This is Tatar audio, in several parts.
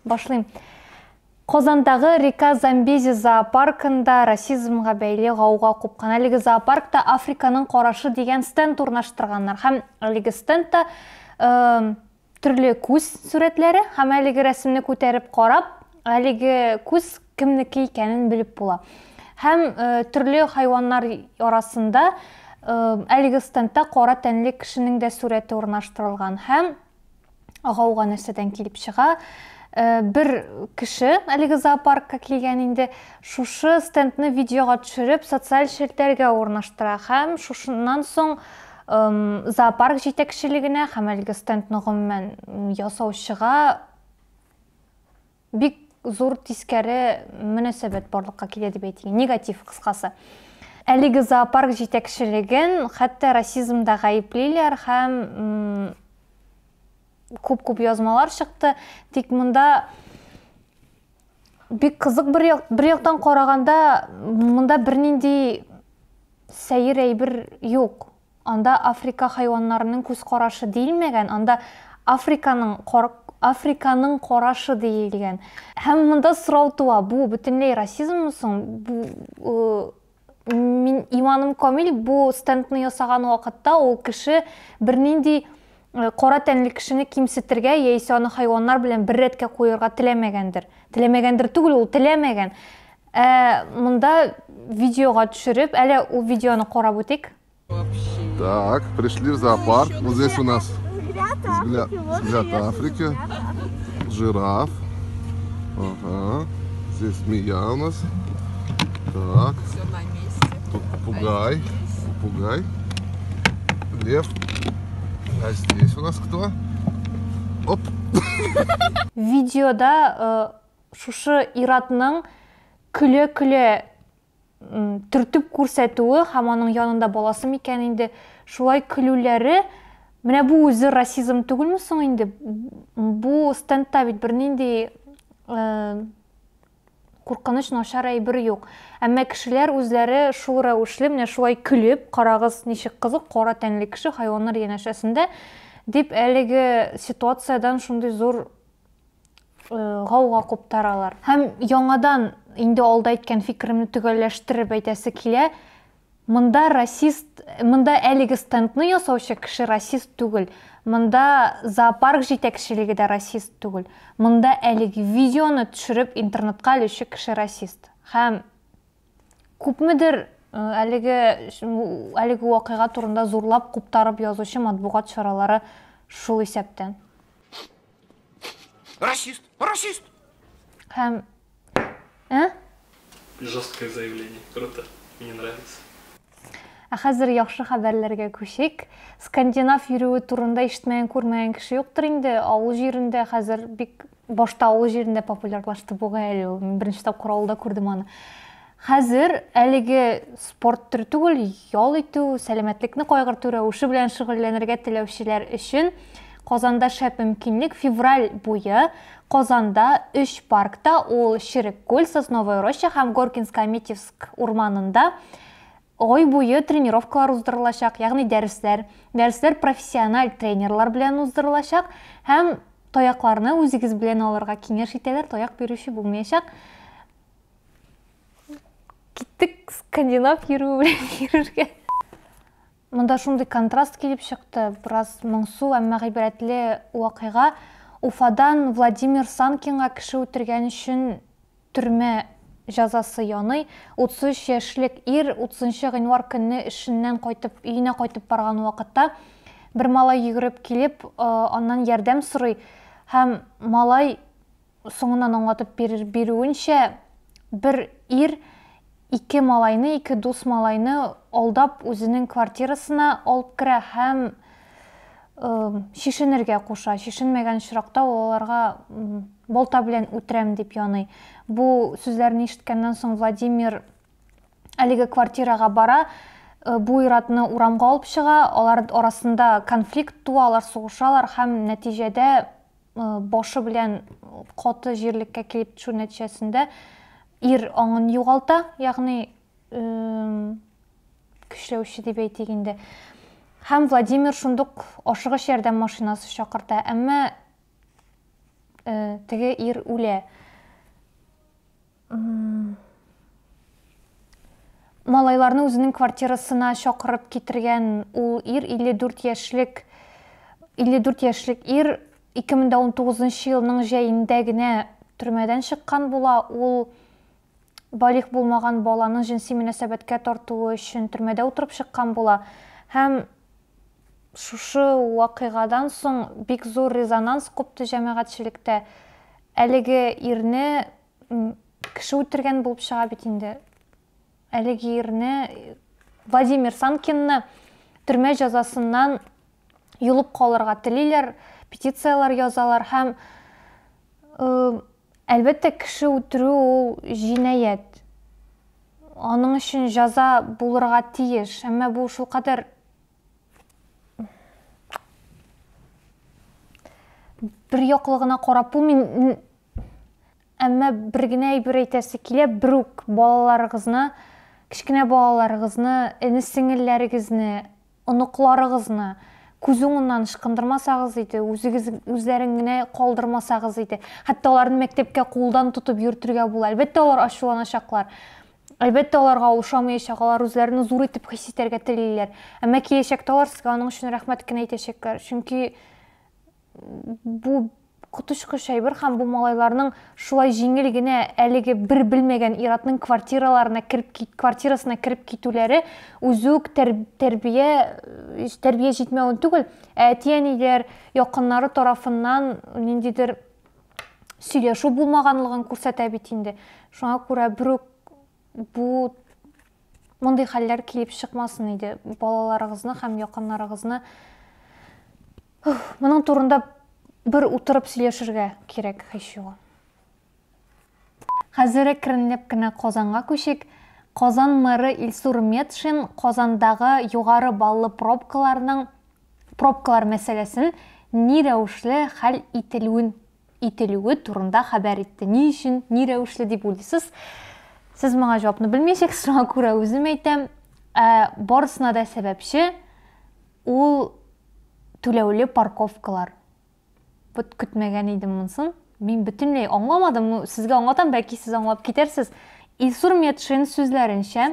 Башлыйм. Казандагы Река Замбези зоопаркында расизмга бәйле гауга купкан. Әлеге зоопаркта Африканың карашы дигән стенд урнаштырганнар. Һәм әлеге стендта э, төрле күз сурәтләре һәм әлеге рәсемне күтәреп карап, әлеге күз кемнеке икәнен белеп була. Һәм э, төрле хайваннар арасында э, әлеге стендта кара тәнле кешенең дә сурәте урнаштырылган. Һәм гауга нәрсәдән килеп чыга? Э, бер кеше әлеге зоопаркка килгән инде, шушы стендны видеога төшереп, социаль челтәргә урнаштыра һәм шушыннан соң зоопарк җитәкчелегенә һәм әлеге стендны гомумән ясаучыга бик зур тискәре мөнәсәбәт барлыкка килә дип әйтик, негатив кыскасы. Әлеге зоопарк җитәкчелеген хәтта расизмда гаеплиләр һәм күп-күп язмалар чыкты. Тик монда бик кызык бер, як, бер яктан караганда монда бернинди сәер әйбер юк. Анда Африка хайваннарының күз карашы диелмәгән, анда Африканың кар, Африканың карашы диелгән. Һәм монда сорау туа, бу бөтенләй расизммы соң? Бу э, мин иманым камил, бу стендны ясаган вакытта ул кеше бернинди э, кара тәнле кешене кимсетергә яисә аны хайваннар белән бер рәткә куерга теләмәгәндер. Теләмәгәндер түгел, ул теләмәгән. Ә монда видеога төшереп, әле ул видеоны карап үтик. Так, пришли в зоопарк. Вот здесь у нас взгляд, взгляд Африки. Жираф. Ага. Здесь змея у нас. Так. Все на месте. Тут попугай. Попугай. Лев. А здесь у нас кто? Оп. Видеода э, шушы ир-атның көлә-көлә төртеп күрсәтүе һәм аның янында баласы микән инде, шулай көлүләре, менә бу үзе расизм түгелме соң инде? Бу стендта бит бернинди э, куркыныч начар әйбер юк. Әмма кешеләр үзләре шул рәвешле менә шулай көлеп, карагыз, ничек кызык, кара тәнле кеше хайваннар янәшәсендә дип әлеге ситуациядән шундый зур гауга куптаралар. Һәм яңадан инде алда әйткән фикеремне төгәлләштереп әйтәсе килә, монда расист, монда әлеге стендны ясаучы кеше расист түгел, монда зоопарк җитәкчелеге дә расист түгел, монда әлеге видеоны төшереп интернетка элүче кеше расист. Һәм күпмедер әлеге әлеге вакыйга турында зурлап куптарып язучы матбугат чаралары шул исәптән. Расист! Расист! Һәм ә? Жесткое заявление. Круто. Мне нравится. Ә хәзер яхшы хәбәрләргә күчик. Скандинав йөрүе турында ишетмәгән, күрмәгән кеше юктыр инде. Авыл җирендә хәзер бик башта авыл җирендә популярлашты бугай әле ул. Мин беренче тапкыр авылда күрдем аны. Хәзер әлеге спорт төре түгел, ял итү, сәламәтлекне кайгырту рәвеше белән шөгыльләнергә теләүчеләр өчен Казанда шәп мөмкинлек. Февраль буе Казанда өч паркта, ул Черек күл, Сосновая роща һәм Горкинско-Аметьевск урманында ай буе тренировкалар уздырылачак, ягъни дәресләр. Дәресләр профессиональ тренерлар белән уздырылачак һәм таякларны үзегез белән алырга киңәш итәләр, таяк бирүче булмаячак. Киттек скандинав йөрүе белән йөрергә. Монда шундый контраст килеп чыкты, бераз моңсу, әмма гыйбрәтле вакыйга. Уфадан Владимир Санкинга кеше үтергән өчен төрмә җәзасы яный. 33 яшьлек ир 30 гыйнвар көнне эшеннән кайтып, өенә кайтып барган вакытта бер малай йөгереп килеп, аннан ярдәм сорый һәм малай Соңыннан аңлатып бирер бирүенчә, бер ир ике малайны, ике дус малайны алдап үзенең квартирасына алып керә һәм чишенергә куша. Чишенмәгән очракта ул аларга балта белән үтерәм дип яный. Бу сүзләрне ишеткәннән соң Владимир әлеге квартирага бара, бу ир-атны урамга алып чыга, алар арасында конфликт туа, алар сугышалар һәм нәтиҗәдә башы белән каты җирлеккә килеп төшү нәтиҗәсендә ир аңын югалта, ягъни көчләүче дип әйтик инде. Һәм Владимир шундук ашыгыч ярдәм машинасы чакырта, әмма Теге ир үлә. Малайларны үзенең квартирасына чакырып китергән ул ир 54 яшьлек 54 яшьлек ир 2019 елның җәендә генә төрмәдән чыккан була. Ул балигъ булмаган баланы җенси мөнәсәбәткә тартуы өчен төрмәдә утырып чыккан була. Һәм шушы вакыйгадан соң бик зур резонанс купты җәмәгатьчелектә. Әлеге ирне кеше үтергән булып чыга бит инде. Әлеге ирне Владимир Санкинны төрмә җәзасыннан йолып калырга телиләр, петицияләр язалар һәм әлбәттә кеше үтерү ул җинаять. Аның өчен җәза булырга тиеш, әмма бу шулкадәр бер яклы гына карап булмый. Әмма бер генә әйбер әйтәсе килә, берүк балаларыгызны, кечкенә балаларыгызны, эне-сеңелләрегезне, оныкларыгызны күз уңыннан ычкындырмасагыз иде, үзегез үзләрен генә калдырмасагыз иде. Хәтта аларны мәктәпкә кулдан тотып йөртергә була. Әлбәттә, алар ачуланачаклар. Әлбәттә, аларга ул ошамаячак, алар үзләрен зур итеп хис итәргә телиләр. Әмма киләчәктә алар сезгә аның өчен рәхмәт кенә әйтәчәкләр. Чөнки бу коточкыч әйбер һәм бу малайларның шулай җиңел генә әлеге бер белмәгән ир-атның квартираларына кереп кит, квартирасына кереп китүләре үзе үк тәр, тәрбия тәрбия җитмәвен түгел, ә әти-әниләр, якыннары тарафыннан ниндидер сөйләшү булмаганлыгын күрсәтә бит инде. Шуңа күрә берүк бу мондый хәлләр килеп чыкмасын иде. Балаларыгызны һәм якыннарыгызны моның турында бер утырып сөйләшергә кирәк һич югы. Хәзер әкренләп кенә Казанга күчик. Казан мэры Илсур Метшин Казандагы югары баллы пробкаларның пробкалар мәсьәләсен ни рәвешле хәл ителүен ителүе турында хәбәр итте. Ни өчен, ни рәвешле дип уйлыйсыз? Сез моңа җавапны белмәячәксез, шуңа күрә үзем әйтәм. Ә, барысына да сәбәпче ул түләүле парковкалар. Вот көтмәгән идем монысын. Мин бөтенләй аңламадым. Ну, сезгә аңлатам, бәлки сез аңлап китәрсез. Илсур Метшин сүзләренчә,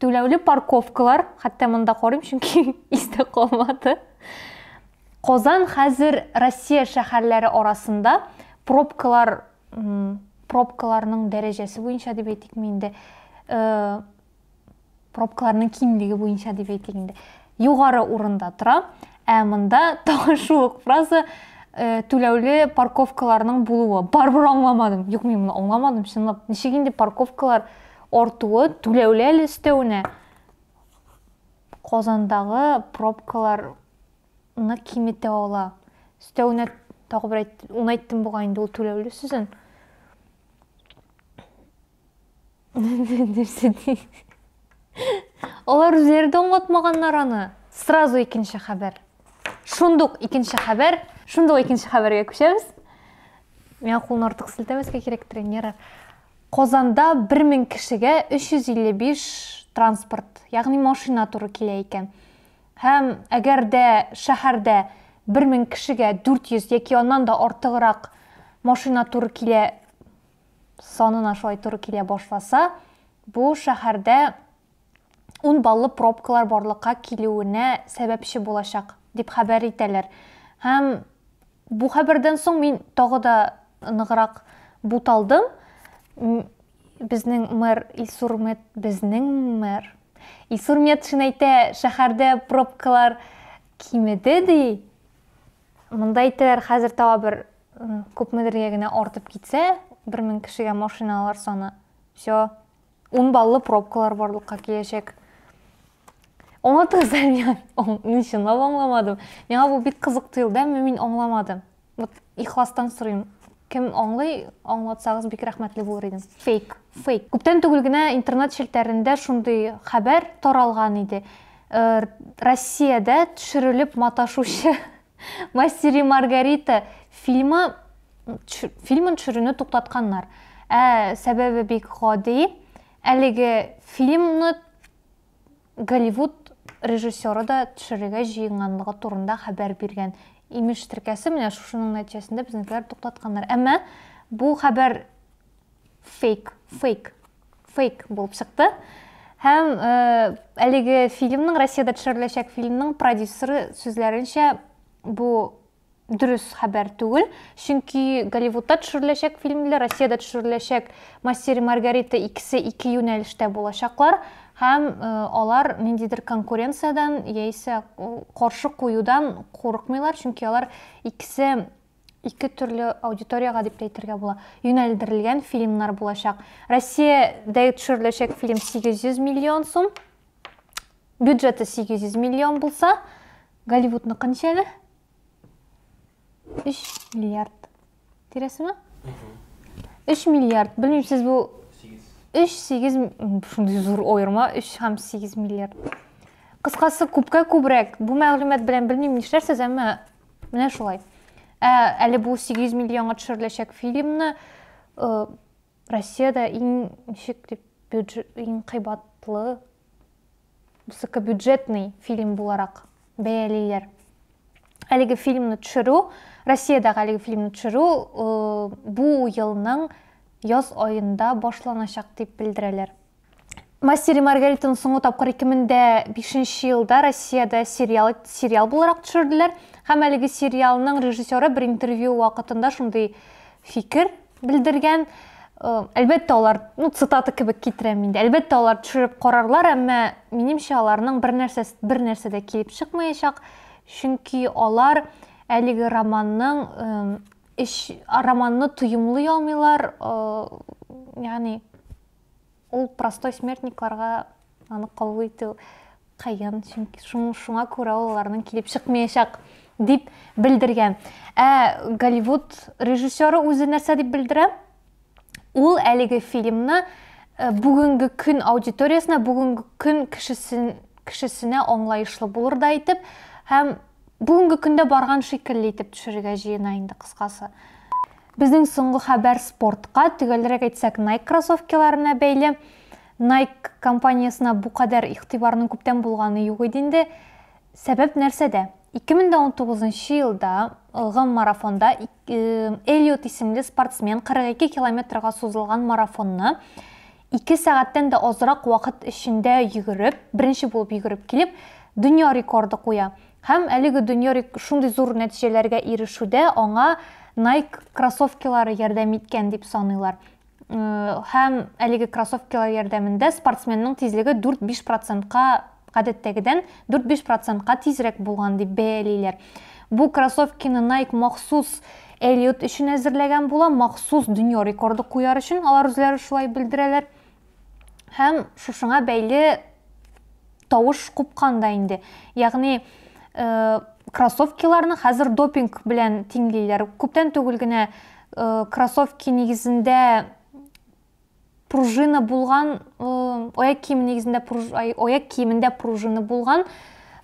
түләүле парковкалар, хәтта монда карыйм, чөнки истә калмады. Казан хәзер Россия шәһәрләре арасында пробкалар пробкаларның дәрәҗәсе буенча дип әйтикме инде, э, пробкаларның кимлеге буенча дип әйтик инде, югары урында тора. Ә монда тагын шул ук фраза э, түләүле парковкаларның булуы. Барыбер аңламадым. Юк, мин моны аңламадым, чынлап. Ничек инде парковкалар артуы түләүле әле өстәвенә Казандагы пробкаларны киметә ала. Өстәвенә тагы бер әйт, уны әйттем бугай инде ул түләүле сүзен. Нәрсә ди? Алар үзләре дә аңлатмаганнар аны. Сразу икенче хәбәр. Шундук икенче хәбәр. Шундук икенче хәбәргә күчәбез. Миңа кулны артык селтәмәскә кирәктер, ярар. Казанда 1000 кешегә 355 транспорт, ягъни машина туры килә икән. Һәм әгәр дә шәһәрдә 1000 кешегә 400 яки аннан да артыграк машина туры килә санына шулай туры килә башласа, бу шәһәрдә 10 баллы пробкалар барлыкка килүенә сәбәпче булачак, дип хәбәр итәләр. Һәм бу хәбәрдән соң мин тагы да ныграк буталдым. Безнең мэр Илсур Мет, безнең мэр Илсур Метшин әйтә, шәһәрдә пробкалар кимеде ди. Монда әйтәләр, хәзер тагы бер күпмедергә генә артып китсә, 1000 кешегә машиналар саны. Все, 10 баллы пробкалар барлыкка киләчәк. Аңлатыгыз әле миңа. Мин чынлап аңламадым. Миңа бу бик кызык тоелды, әмма мин аңламадым. Вот ихластан сорыйм. Кем аңлый, аңлатсагыз бик рәхмәтле булыр идем. Фейк, фейк. Күптән түгел генә интернет челтәрендә шундый хәбәр таралган иде. Э, Россиядә төшерелеп маташучы Мастер и Маргарита фильмы фильмын төшерүне туктатканнар. Ә сәбәбе бик гади. Әлеге фильмны Голливуд режиссеры да төшерергә җыенганлыгы турында хәбәр биргән. Имеш теркәсе, менә шушының нәтиҗәсендә безнекеләр туктатканнар. Әмма бу хәбәр фейк, фейк, фейк булып чыкты. Һәм э, әлеге фильмның, Россиядә төшереләчәк фильмның продюсеры сүзләренчә, бу дөрес хәбәр түгел, чөнки Голливудта төшереләчәк фильм белән Россиядә төшереләчәк Мастер и Маргарита икесе ике юнәлештә булачаклар һәм э, алар ниндидер конкуренциядән яисә э, каршы куюдан курыкмыйлар, чөнки алар икесе ике төрле аудиториягә дип тә әйтергә була, юнәлдерелгән фильмнар булачак. Россиядә төшереләчәк фильм 800 миллион сум, бюджеты 800 миллион булса, Голливудныкы ничә әле? 3 миллиард тирәсеме? 3 миллиард. Белмим, сез бу 3 8 шундый зур аерма 3 һәм 8 миллиард. Кыскасы, күпкә күбрәк. Бу мәгълүмат белән белмим нишләрсез, әмма менә шулай. Ә әле бу 800 миллионга төшереләчәк фильмны э, Россиядә иң ничек дип бюджет иң кыйбатлы высокобюджетный фильм буларак бәялиләр. Әлеге фильмны төшерү, Россиядәге әлеге фильмны төшерү э, бу елның яз аенда башланачак дип белдерәләр. Мастер и Маргаританы соңгы тапкыр 2005 елда Россиядә сериал, сериал буларак төшерделәр. Һәм әлеге сериалның режиссеры бер интервью вакытында шундый фикер белдергән. Э, әлбәттә, алар, ну, цитата кебек китерәм инде. Әлбәттә, алар төшереп карарлар, әмма минемчә аларның бер нәрсә бер нәрсә дә килеп чыкмаячак. Чөнки алар әлеге романның э, эш романны тоемлый алмыйлар, э, ягъни ул простой смертникларга аны кабул итү кыен, чөнки шуңа күрә ул аларның килеп чыкмаячак дип белдергән. Ә Голливуд режиссеры үзе нәрсә дип белдерә? Ул әлеге фильмны э, бүгенге көн аудиториясенә, бүгенге көн кешесен, кешесенә аңлаешлы булыр да итеп һәм бүгенге көндә барган шикелле итеп төшерергә җыена инде кыскасы. Безнең соңгы хәбәр спортка, төгәлрәк әйтсәк, Nike кроссовкиларына бәйле. Nike компаниясенә бу кадәр игътибарның күптән булганы юк иде инде. Сәбәп нәрсәдә? 2019 елда ылган марафонда Эллиот исемле спортсмен 42 километрга сузылган марафонны 2 сәгатьтән дә азрак вакыт эчендә йөгереп, беренче булып йөгереп килеп, дөнья рекорды куя. Һәм әлеге дөнья шундый зур нәтиҗәләргә ирешүдә аңа Nike кроссовкилары ярдәм иткән дип саныйлар. Һәм әлеге кроссовкилар ярдәмендә спортсменның тизлеге 4-5 процентка гадәттәгедән 4-5 процентка тизрәк булган дип бәялиләр. Бу кроссовкины Nike махсус Эллиот өчен әзерләгән була, махсус дөнья рекорды куяр өчен, алар үзләре шулай белдерәләр. Һәм шушыңа бәйле тавыш купкан да инде. Ягъни э, кроссовкиларны хәзер допинг белән тиңлиләр. Күптән түгел генә э, кроссовки нигезендә пружина булган, э, аяк киеме нигезендә аяк киемендә пружина булган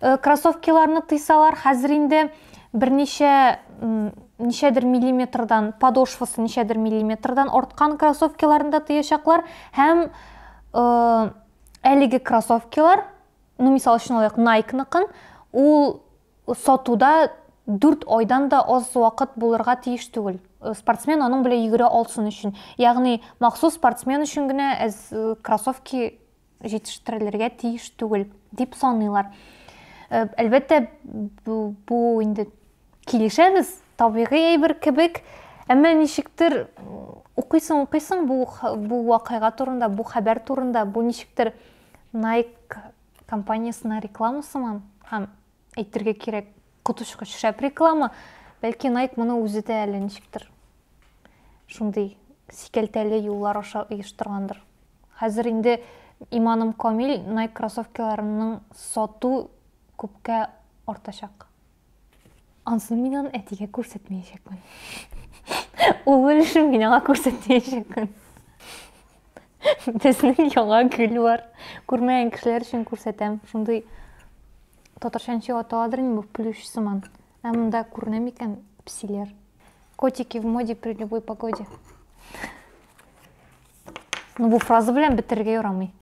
э, кроссовкиларны тыйсалар, хәзер инде берничә ничәдер миллиметрдан подошвасы ничәдер миллиметрдан арткан кроссовкиларны да тыячаклар һәм э, әлеге кроссовкилар, ну, мисал өчен алыйк, Nike-ныкын, ул сатуда 4 айдан да аз вакыт булырга тиеш түгел. Э, спортсмен аның белән йөгерә алсын өчен. Ягъни махсус спортсмен өчен генә әз э, кроссовки җитештерелергә тиеш түгел дип саныйлар. Э, әлбәттә, бу, бу инде килешәбез, табигый әйбер кебек, әмма ничектер укыйсың, укыйсың бу бу вакыйга турында, бу хәбәр турында, бу ничектер Nike компаниясенә реклама сыман һәм әйтергә кирәк, коточкыч шәп реклама. Бәлки Nike моны үзе дә әле ничектер шундый сикәлтәле юллар аша оештыргандыр. Хәзер инде иманым камил, Nike кроссовкиларының сату күпкә артачак. Ансын мин аны әтигә күрсәтмәячәкмен. Ул өлешен мин аңа күрсәтмәячәкмен. Безнең яңа гөл бар. Күрмәгән кешеләр өчен күрсәтәм. Шундый татарча ничек аталадыр инде бу плющ сыман. Ә монда күренә микән песиләр? Котики в моде при любой погоде. Ну бу фраза белән бетерергә ярамый.